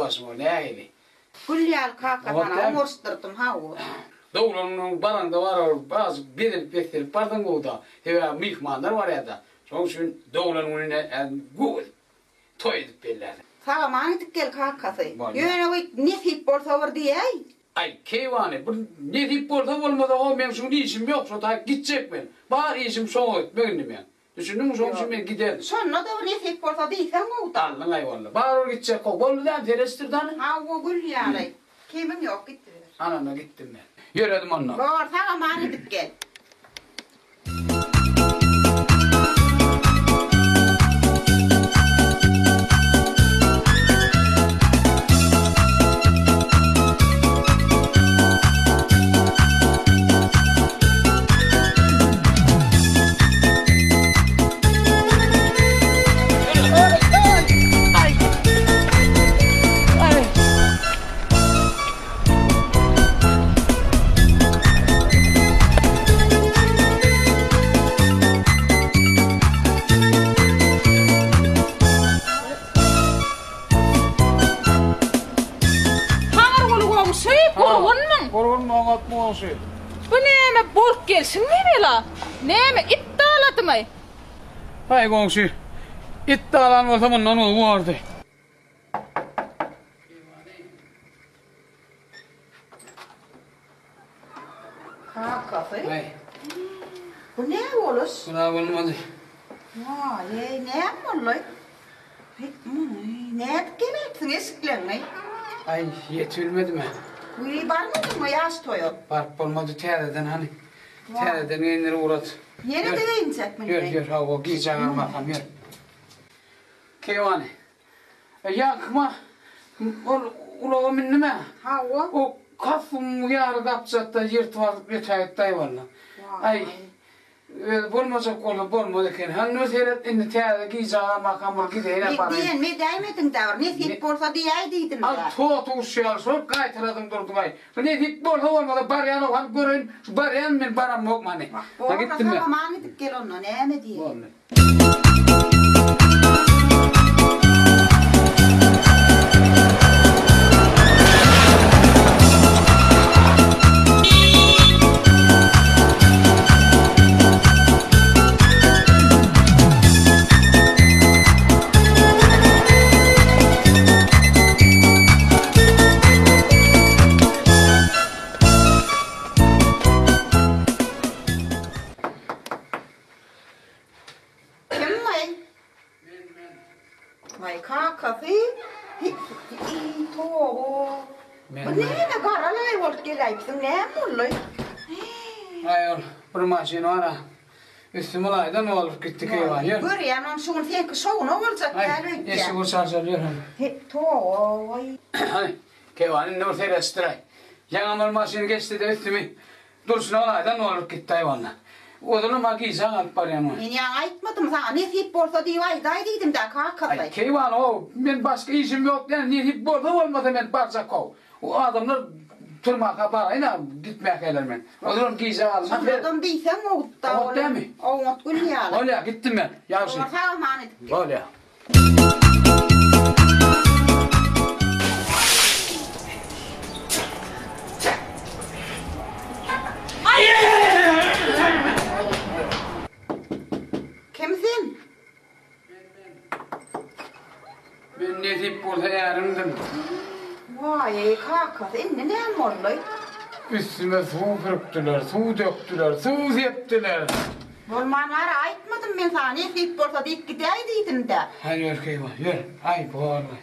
üstüm-başym o nähili? Gül ýaly kaka sana oňaryşdyrdym hawa. Doglan günüň baraňda barabir azjyk bezelip-beslenip barsaň gowy-da. Sebäbi myhmanlar barýar-da. Şonuň üçin doglan gününi gowy edip, toý edip bellärler. Sag-aman gidip gel kakasy. Bolýar. Ýöne bir nesip bolsa bir diýäý. Aý, keýwany, bir nesip bolsa bolmasa-how meň şu gün işim ýok, şo taýyk gitjek men. Bar işim şoňa gitmek indi meň. Düşündiňmi, şonuň üçin men giderin. Şonda-da bir nesip bolsa diýseň gowy-da. Aldyň-aý walla. Barybir gitjek how. Boldy dämi, seredişdir dany. Hawa, gül ýaly. Kemiň ýok, gidiber. Ananda gitdim men. Ýöredim onda. Bor, sag-aman gidip gel. Taňyrguly goňşy, gurgunmyň? Gurgunmy, oňatmy goňşy? Bu näme bolup gelşiň nebela? Näme it daladymy? Haý goňşy, it dalan bolsa mundan gowy bordy. Kakasy. Haý. Bu ne boluş? Buna bolmady. Waý, näme boldy? Muny nädip geläpsiň eşikleňi? Aý, ýetibilmedim-ä. Wiý, barmadyňmy ýaş toýa? Baryp bolmady, täzeden hany. Täzeden geýindir ugrat. Ýene-de geýinjekmi indi? Ýör, ýör, hawa, gijä galmakam, ýör. Keýwany, ýaňkyma ol ulaga mündüm-ä. Hawa. O kostýumyň ýary gapjatda ýyrtyp alyp ötägitdi-aý walla. Aý, Özi bolmajak bolsa bolmaz eken. Hany bir seret indi täze gijä galmakam bir gideýin-ä Men baraýyn. diýenimi edäýmediň-dä bir, nesip bolsa diýäý diýdim-dä. Al toty guş ýaly şol gaýtaladyň durduň-aý. Şu nesip bolsa bolmasa barýan-ow hany göreýin, şu barýanmy men baramokmy hany. Wah, Ha bolsa gitdim men. sag-aman gidip gel onda, näme diýeýin. Boldy. Kim-aý? Men, men. Waý, kakasy, hi-i, toba. Men, Bu men. näme gara laý bolup geläýipsiň, näme boldy? Aý, ol bir maşyn bar-a, üstümi laýdan dolduryp gitdi, keýwany, ýör. Görýän, ony şu gün seňki şowuna boljak Aý, däl öýtýän. eşigi çalşaly ýör hany. He, toba, waý. Hany, keýwany, indi bir seredişdiräý. Ýaňam ol maşyn geçdi-de üstümi Durşuna laýdan dolduryp gitdi-aý walla. Ozalam-a gijä galyp barýan ol. Men ýaňy aýtmadym saňa, nesip bolsa diýip aýdaý diýdim-dä, kakasy. Aý, keýwany-ow, men başga işim ýok diýen, nesip bolsa bolmasa men barjak-ow. O adamlar turmaka baraýyn-a, gitmäkäler men. Ozalam gijä galdym. Şonda-dam diýseň oňat-da Oňat dälmi? Oňat gül ýaly. Bolýa, gitdim men. Ýagşy. Sag-aman edip git. Bolýa. Kim sen? Men nesip bolsa ärimdim. Waý, kakasy, indi näme boldy? Üstüme suw pürkdüler, suw dökdüler, suw sepdiler. Bolman wara aýtmadym men saňa nesip bolsa diýip gidäý diýdim-dä. Hany ýör keýwan, ýör. Aý, borlaý.